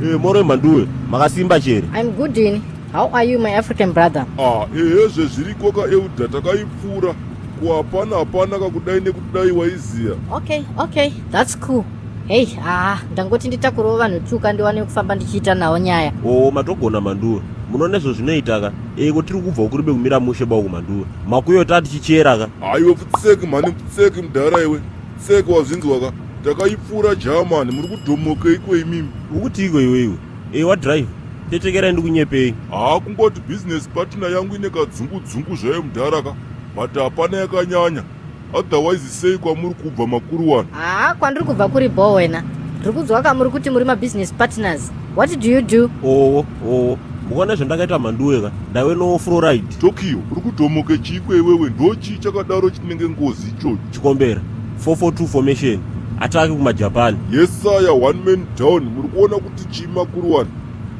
Moro mhanduwe, makasimba chere? I'm good ini. How are you, my African brother? Ah, ehezve, zviriko ka, elder. Takaipfuura ko, hapana, hapana kakudai nekudai, waiziya. Okay, that's cool. Hey, ah, ndangoti nditakurewo vanhu tuka ndiwane kufamba ndichiita nawo nyaya. Oo, matogona mhanduwe. Munoona izvo zvinoita ka. Ko tiri kubva ukuribe kumira mushe bauku mhanduwe. Makuyo tatichichera ka. Haiwe, pfutseki mhani, pfutseki mudhara iwe, pfutseki, wazvinzwa ka? Takaipfuura Germany, muri kudhomokeiko imimi? Ukutiiko iwe? Wa drive, tetekerai ndikunyepei. Haa, kungoti business partner yangu ine kadzungu-dzungu zvayo mudhara ka, but hapana yakanyanya. Otherwise sei kwamuri kubva, makuru wani? Ah, kwandiri kubva kuri bo wena. Ndiri kunzwa kamuri kuti muri mabusiness partners. What do you do? Oo, mukaona zvandakaita mhanduwe ka, ndave no fluoride. Tokyo, uri kudhomoke chiiko iwewe? Ndo chii chakadaro chinenge ngozi ichocho? Chikombera 442 formation, attack kumaJapan. Yesaya, one man down. Muri kuona kuti chii, makuru wani?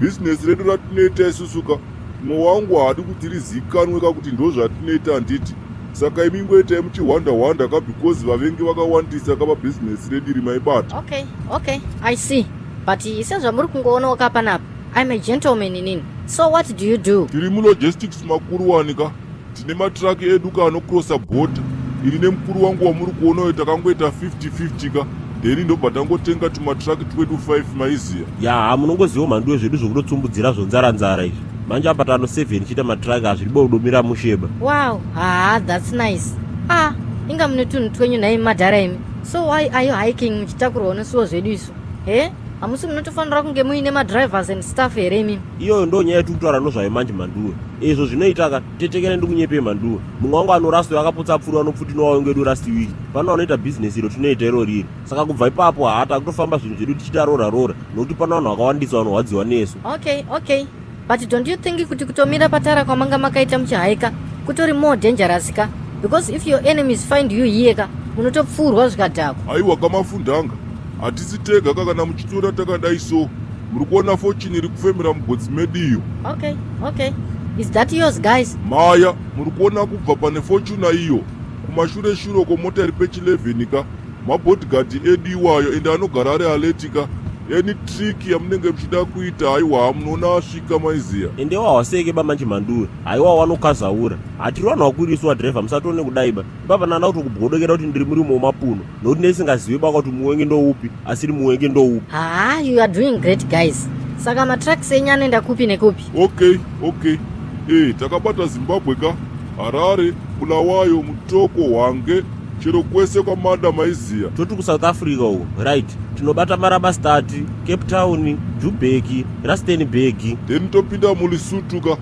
Bhizinesi redu ratinoita isusu ka, mumwe wangu haadi kuti rizikanwe ka kuti ndo zvatinoita, handiti? Saka imi ngoitai muchihwanda-hwanda ka, because vavengi vakawandisa ka pabhizinesi redu iri, maibata. Okay, I see. But sezvamuri kungoonawo ka panapa, I'm a gentleman inini. So what do you do? Tiri mulogistics, makuru wani ka. Tine matraki edu ka anocrossa border. Ini nemukuru wangu wamuri kuona uyo takangoita 50-50 ka, then ndobva tangotenga tumatraki twedu 5, maiziya. Ya, munongoziva mhanduwe, zvedu zvokutotsumbudzira zvonzara-nzara izvi. Manje apa tano 7 chiita matraki, hazviri bodomira musheba. Wow, ah, that's nice. Ah, inga mune tunhu twenyu nhai madhara imi. So why are you hiking muchitakurwawo nesuwo zvedu isu? He? Hamusi munotofanira kunge muine madrivers and staff here imimi? Iyoyo ndo nyaya yetiri kutaura nozvayo manje mhanduwe. Izvo zvinoita ka, tetekere ndikunyepei mhanduwe. Mumwe wangu anoraswa akapotsa apfuura nopfuti nowayo ngedu last week. Pano vanoita bhizinesi iro tinoita iro riri. Saka kubva ipapo haa, takutofamba zvinhu zvedu tichiita rora rora, nokuti pano vanhu vakawandisa vanorwadziwa nesu. Okay. But don't you think kuti kutomira patara kwamanga makaita muchihaika kutori more dangerous ka? Because if your enemies find you here ka, munotopfuurwa zvikadhakwa. Aiwa kamafundanga, hatisi tega ka kana muchitora takadai so. Muri kuona Fortuner iri kufemera mugotsi medu iyo? Okay. Is that yours, guys? Maya, muri kuona kubva pane Fortuner iyo kumashure shure uko, mota iri pechi11 ka, mabodyguard edu iwayo, ende anogara ari alert ka. Any trick yamunenge muchida kuita, haiwa, munoona asvika, maiziya. Ende wahwaseke ba manje mhanduwe, haiwa, wanokazaura. Hatiri vanhu vakurisi wadhiraivha, musatione kudai ba. Ipapa nanda kuti kubhodokera kuti ndiri murimo wemapuno, nokuti ndeisingazivi ba kuti muwenge ndoupi, asiri muwenge ndoupi. Ah, you are doing great, guys. Saka matrucks enyu anoenda kupi nekupi? Okay, takabata Zimbabwe ka, Harare, Bulawayo, Mutoko, Hwange, chero kwese kwamada, maiziya. Toti kuSouth Africa uko, right, tinobata Marabastad, Cape Town, Joburg, Rustenburg. Then topinda muLesotho ka,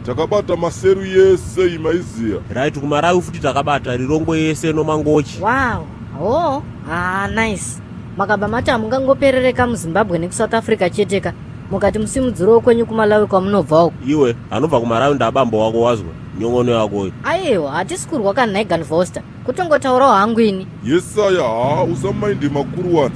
takabata Maseru yese, maiziya. Right, kuMalawi futi takabata Lilongwe yese noMangochi. Wow. Oh, ah, nice. Makabva mati hamungangoperereka muZimbabwe nekuSouth Africa chete ka, mukati musimudzirowo kwenyu kuMalawi kwamunobva uko. Iwe anobva kuMalawi ndabambo wako, wazwa nyongono yakoyo? Aiwa, hatisi kurwa kanhaigan Foster, kutongotaurawo hangu ini. Yesaya, haa, usamainde makuru wani.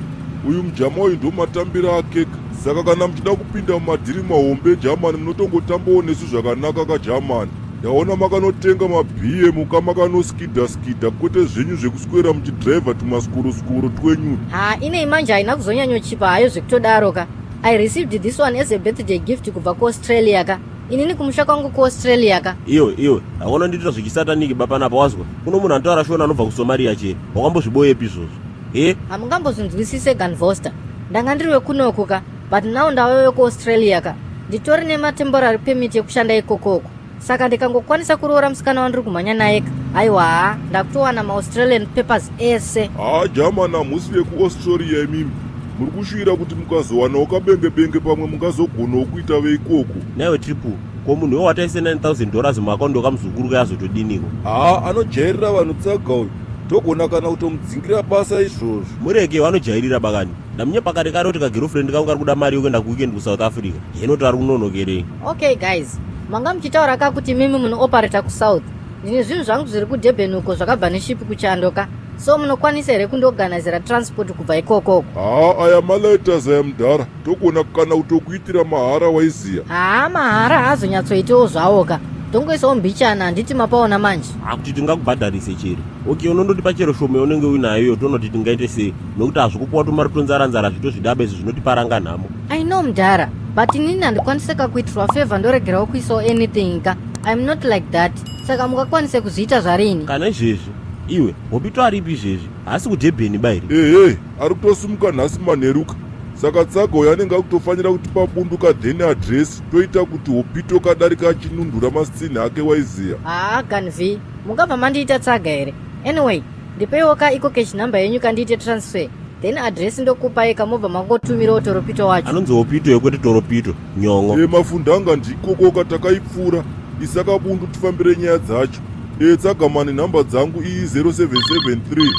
Uyu mujama uyu ndo matambiro akeka. Saka kana muchida kupinda mumadhiri mahombe eGermany, munotongotambawo nesu zvakanaka kaGermany. Ndaona makanotenga maBM kamakanoskidha skidha, kwete zvenyu zvekuswera muchidhiraivha tumaskoroscoro twenyu. Ha, inei manje haina kuzonyanyochipa hayo zvekutodaro ka. I received this one as a birthday gift kubva kuAustralia ka. Inini kumusha kwangu kuAustralia ka. Iwe, iwe, hakuna ndiitira zvechisataniki ba panapa, wazwa? Kuno munhu anotaura Shona anobva kuSomalia cheri, wakambozviboyepi izvozvo, he? Hamungambozvinzwisise, Ganvoster. Ndanga ndiri wekunoku ka, but now ndave wekuAustralia ka. Nditori nematemporary permit ekushanda ikokoko. Saka ndikangokwanisa kuroora musikana wandiri kumhanya naye ka, aiwa, ndakutowana maAustralian papers ese. Haa, Germany, hamusi vekuAustralia imimi. Muri kushuvira kuti mukazowanawo kabenge-benge pamwe mungazogonawo kuita veikoko. Naiwe Triple, ko munhu iwe wataise $9000 muakaunti wakamuzukuru kayazotodiniko? Haa, anojairira vanhu tsaga uyu, togona kana kutomudzingira basa izvozvo. Mureke, vanojairira bakani. Ndamunyepa kare kare kuti kagirlfriend kangu kari kuda mari yokuenda kuweekend kuSouth Africa, henoti ari kunonokerei. Okay guys, manga muchitaura ka kuti mimi munooperata kuSouth. Ndine zvinhu zvangu zviri kuDurban uko zvakabva neshipi kuchando ka, so munokwanisa here kundiorganizera transport kubva ikokoko? Haa, aya maletters aya mudhara, togona kana kutokuitira mahara, waiziya. Haa, mahara haazonyatsoitawo zvawo ka, tongoisawo mbichana, handiti mapaona manje? Hakuti tingakubhadharise chero. Okay, unondotipa chero shoma yaunenge uinayo iyo, tonoti tingaite sei, nokuti hazvikupuwa tumari tonzara-nzara zvito zvidaba izvi zvinotiparanga nhamo. I know mdhara, but inini handikwaniseka kuitirwa favor ndoregerawo kuisawo anything ka. I'm not like that. Saka mungakwanise kuzviita zvarini? Kana izvezvi iwe hopito aripi izvezvi haasi kudhebheni ba here? Ehe, ari kutosimuka nhasi manheruka. Saka tsaga uyo anenge akutofanira kutipa bundu ka then address toita kuti hopito kadarika achinundura masitsinhi ake waiziya. Haa Ganvi, mungabva mandiita tsaga here? Anyway, ndipeiwo ka iko cash number yenyu kandiite transfer. Then address ndokupai kamobva mangotumirawo toropito wacho. Anonzi hopito yekwete toropito, nyon'o. E mafundanga ndikokoka takaipfuura isaka bundu tifambire nyaya dzacho. E tsaga mani nhamba dzangu iyi 0773.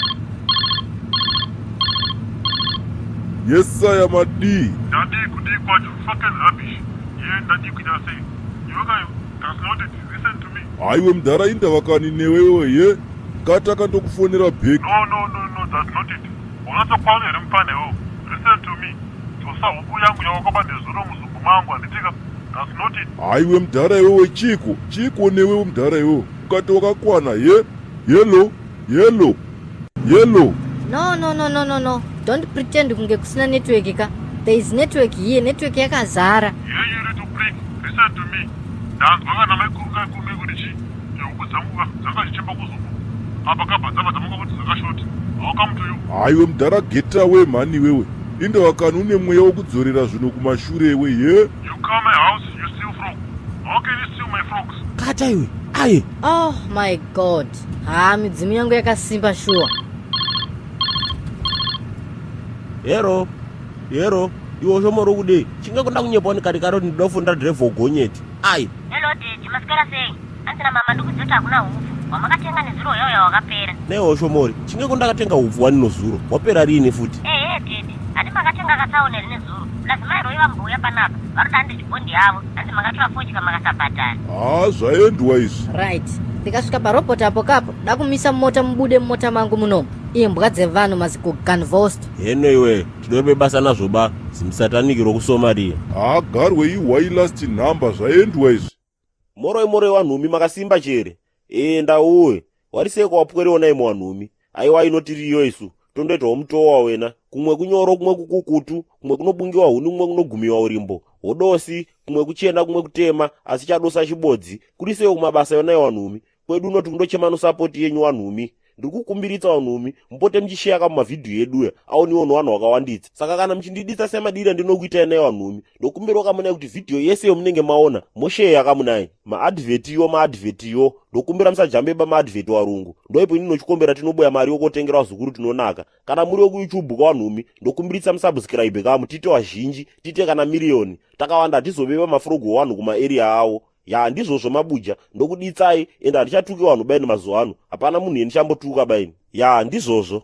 Yesaya madii? Ndadii kudii kwacho fucking rubbish. Ye ndadii kuita sei? Iwe kayo that's not it. Listen to me. Haiwe mdhara indava kani newewe ye kata kandokufonera back. No no no no that's not it. Ungatsokwana here mfana iwewe? Listen to me. Dzosa huku yangu yawakaba nezuro muzumbu mangu handitika. That's not it. Haiwe mdhara iwewe chiko chiko newewe mdhara iwewe ukati wakakwana ye yellow yellow yellow. No no no no no no. Don't pretend kunge kusina network ka. There is network here, network yakazara. Here you little prick. Listen to me. Ndanzwa kana maikuru kaikumi kuti chi huku dzangu ka dzanga dzichimba kuzumbu. Apa kabva dzabva dzamanga kuti dzakashoti. How come to you? Haiwe mdhara get away mhani iwewe indava kani une mweya wekudzorera zvinhu kumashure iwe ye. You come my house, you steal frog. How can you steal my frogs? Kata iwe aye. Oh my god. Haa midzimu yangu yakasimba shuwa. Hero, hero, iwe ushomori ukudei? Chinge kuda kunyepa ndikati karo ndinoda kufundira drive gonyeti. Ai. Hello Daddy, masikara sei? Hanzi na mama ndikuziva kuti hakuna hupfu hwamakatenga nezuro uya wakapera. Newe ushomori, chinge kundakatenga hupfu wani nozuro, wapera riini futi? Ehe Daddy, handi makatenga katsaona here nezuro? Plus mai Roy vambouya panapa, varoda handi chibhondi yavo, hanzi makatora fodya makasabhadhara. Haa zvaendwa izvi. Right. Ndikasvika parobot apo kapo, dakumisa mota mubude mumota mangu munomu. Imbwa dzevanhu maziko gunvost. Heno iwe, tidorbe basa nazvo ba, zimusataniki rokuSomalia. Haa garwe ihwai last number zvaendwa izvi. Moroi moroi wanhumi makasimba chere. Ee ndauwe. Wariseko wapwere onai muwanhumi. Aiwa inotiriyo isu. Tondoitawo mutowa wena. Kumwe kunyoro kumwe kukukutu, kumwe kunobungiwa huni kumwe kunogumiwa urimbo. Hodosi, kumwe kuchena kumwe kutema, asi chadosa chibodzi. Kurisewo kumabasa yonai wanhumi. Kwedu unoti kundochema nosapoti yenyu wanhumi. Ndiri kukumbiritsa vanhumi mupote muchisheya ka mumavhidhiyo eduya aoniwo nevanhu vakawanditsa. Saka kana muchindiditsa semadiri andinokuitai nayo vanhumi, ndokumbirawo kamunai kuti vhidhiyo yese yomunenge maona mosheya kamunai. Maadvhetiyo maadvhetiyo ndokumbira musajambe maadvheti warungu. Ndoipo ini nochikombera tinoboya mari yokotengera vazukuru tinonaka. Kana muri wekuYouTube kawanhumi ndokumbiritsa musubscribe kamu tiite wazhinji tiite kana miriyoni. Takawanda hatizoveva mafrogo wanhu kumaarea awo. Ya ndizvozvo mabuja ndokuditsai ende handichatuki vanhu baini mazuva ano hapana munhu yendichambotuka baini ya ndizvozvo.